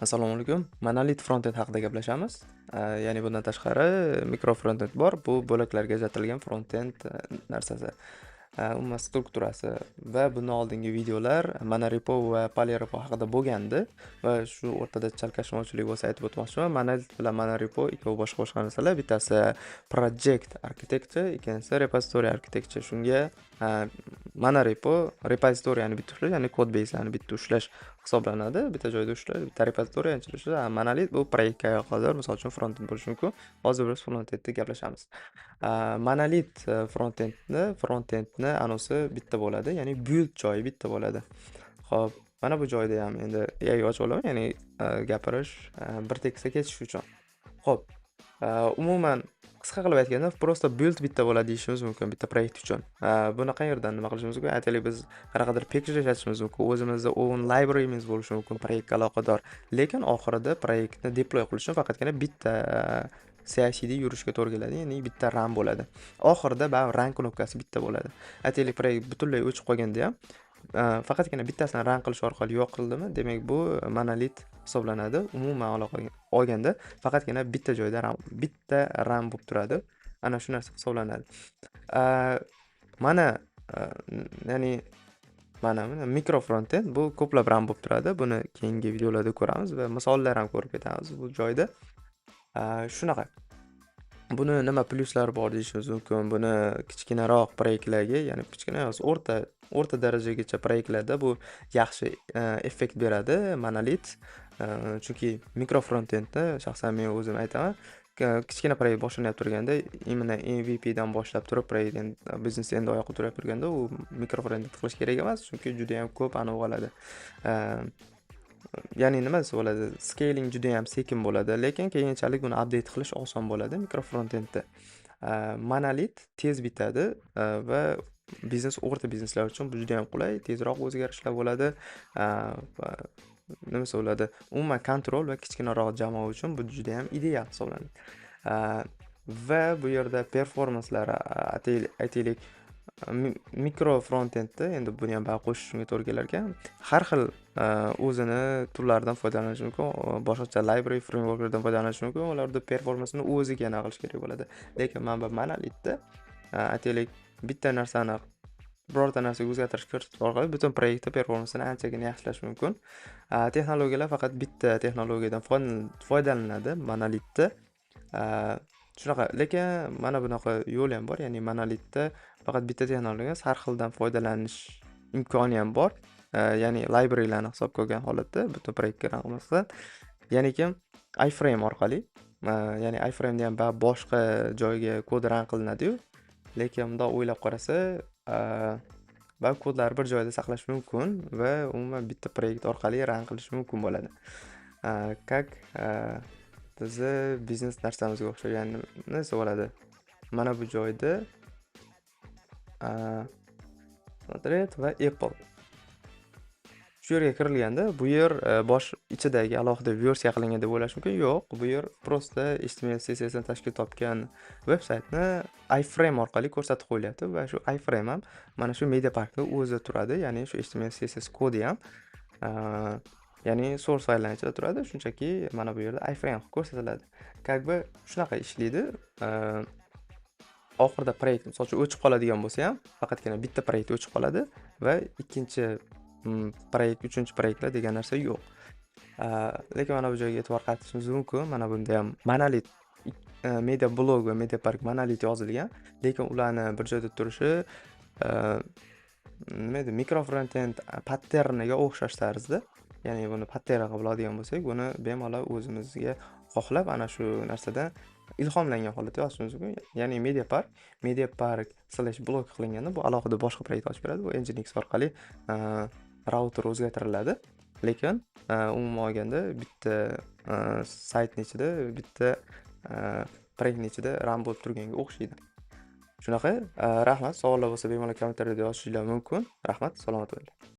Assalomu alaykum. Monolit frontend haqida gaplashamiz. Ya'ni bundan tashqari mikro frontend bor. Bu bo'laklarga ajratilgan frontend narsasi. Umuman strukturasi va bundan oldingi videolar monorepo va polyrepo haqida bo'lgandi va shu o'rtada chalkashmovchilik bo'lsa, aytib o'tmoqchiman. Monolit bilan monorepo ikkovi boshqa boshqa narsalar. Bittasi project architecture, ikkinchisi repository architecture. Shunga monorepo repozitoriyani bitta ushlash, ya'ni code base'larni bitta ushlash hisoblanadi. Bitta joyda ushlash, bitta repozitoriya ichida ushlash. Monolit bu proyektga aloqador, misol uchun, frontend bo'lishi mumkin. Hozir biz frontendda gaplashamiz. Monolit frontendni anosi bitta bo'ladi, ya'ni build joyi bitta bo'ladi. Xo'p, mana bu joyda ham endi AI ochib olaman, ya'ni gapirish bir tekisda ketish uchun. Xo'p, umuman qisqa qilib aytganda, просто build bitta bo'ladi deyishimiz mumkin bitta proyekt uchun. Buni qayerdan nima qilishimiz mumkin? Aytaylik, biz qanaqadir package ishlatishimiz mumkin, o'zimizni own library'miz bo'lishi mumkin proyektga aloqador. Lekin oxirida proyektni deploy qilish uchun faqatgina bitta CI/CD yurishga to'g'ri keladi, ya'ni bitta run bo'ladi. Oxirida baribir run knopkasi bitta bo'ladi. Aytaylik, proyekt butunlay o'chib qolganda ham faqatgina bittasini run qilish orqali yo'q qildimi, demak, bu monolit hisoblanadi. Umuman olganda faqatgina bitta joyda run, bitta run bo'lib turadi. Ana shu narsa hisoblanadi. Mana ya'ni mana mikro frontend bu ko'plab run bo'lib turadi. Buni keyingi videolarda ko'ramiz va misollar ham ko'rib ketamiz bu joyda. Shunaqa. Buni nima plyuslari bor deyishimiz mumkin. Buni kichkinaroq proyektlarga, ya'ni kichkina emas, o'rta o'rta darajagacha proyektlarda bu yaxshi effekt beradi monolit. Chunki mikro frontendni shaxsan men o'zim aytaman, kichkina proyekt boshlanib turganda, именно MVP dan boshlab turib, proyekt biznes endi oyoqqa turib turganda, u mikro frontend qilish kerak emas, chunki juda ham ko'p anavi oladi. Ya'ni nima desa bo'ladi, scaling judayam sekin bo'ladi, lekin keyinchalik uni update qilish oson bo'ladi mikro frontendda. Monolit tez bitadi va biznes, o'rta bizneslar uchun bu judayam qulay, tezroq o'zgarishlar bo'ladi va nima desa bo'ladi, umuman kontrol va kichkinaroq jamoa uchun bu judayam ideal hisoblanadi. Va bu yerda performanslari, aytaylik, mikro frontendda endi buni ham baribir qo'shishimga to'g'ri kelar ekan. Har xil o'zini toollardan foydalanish mumkin, boshqacha library, frameworklardan foydalanish mumkin. Ularda performansini o'ziga anaqa qilish kerak bo'ladi. Lekin mana bu monolitda, aytaylik, bitta narsani, birorta narsaga o'zgartirish kiritish orqali butun proyektni performansini anchagina yaxshilash mumkin. Texnologiyalar faqat bitta texnologiyadan foydalaniladi monolitda. Shunaqa, lekin mana bunaqa yo'li ham bor, ya'ni monolitda faqat bitta texnologiya emas, har xildan foydalanish imkoni ham bor. Ya'ni librarylarni hisobga olgan holatda butun proyektga qilmasdan, ya'niki iframe orqali, ya'ni iframeda ham baribir boshqa joyga kod run qilinadi-yu, lekin bundoq o'ylab qarasa, baribir kodlarni bir joyda saqlash mumkin va umuman bitta proyekt orqali run qilish mumkin bo'ladi. Как bizni biznes narsamizga o'xshagan, nima desa bo'ladi. Mana bu joyda смотреть va Apple. Shu yerga kirilganda, bu yer bosh ichidagi alohida versiya qilingan deb o'ylash mumkin. Yo'q, bu yer просто HTML, CSS dan tashkil topgan veb saytni iframe orqali ko'rsatib qo'yilyapti va shu iframe ham mana shu media parkni o'zi turadi. Ya'ni shu HTML, CSS kodi ham ya'ni source fayllarning ichida turadi. Shunchaki mana bu yerda iframe qilib ko'rsatiladi. Как бы shunaqa ishlaydi. Oxirida proyekt, misol uchun, o'chib qoladigan bo'lsa ham, faqatgina bitta proyekt o'chib qoladi va ikkinchi proyekt, uchinchi proyektlar degan narsa yo'q. Lekin mana bu joyga e'tibor qaratishimiz mumkin. Mana bunda ham monolit media blog va media park monolit yozilgan, lekin ularni bir joyda turishi nima edi, mikro frontend patterniga o'xshash tarzda. Ya'ni buni pattern qilib oladigan bo'lsak, buni bemalol o'zimizga xohlab, ana shu narsadan ilhomlangan holatda yozishimiz mumkin. Ya'ni media park /blog qilinganda, bu alohida boshqa proyekt ochib beradi. Bu Nginx orqali router o'zgartiriladi. Lekin umuman olganda bitta saytni ichida, bitta proyektni ichida run bo'lib turganga o'xshaydi. Shunaqa, rahmat. Savollar bo'lsa, bemalol kommentariyada yozishinglar mumkin. Rahmat, salomat bo'linglar.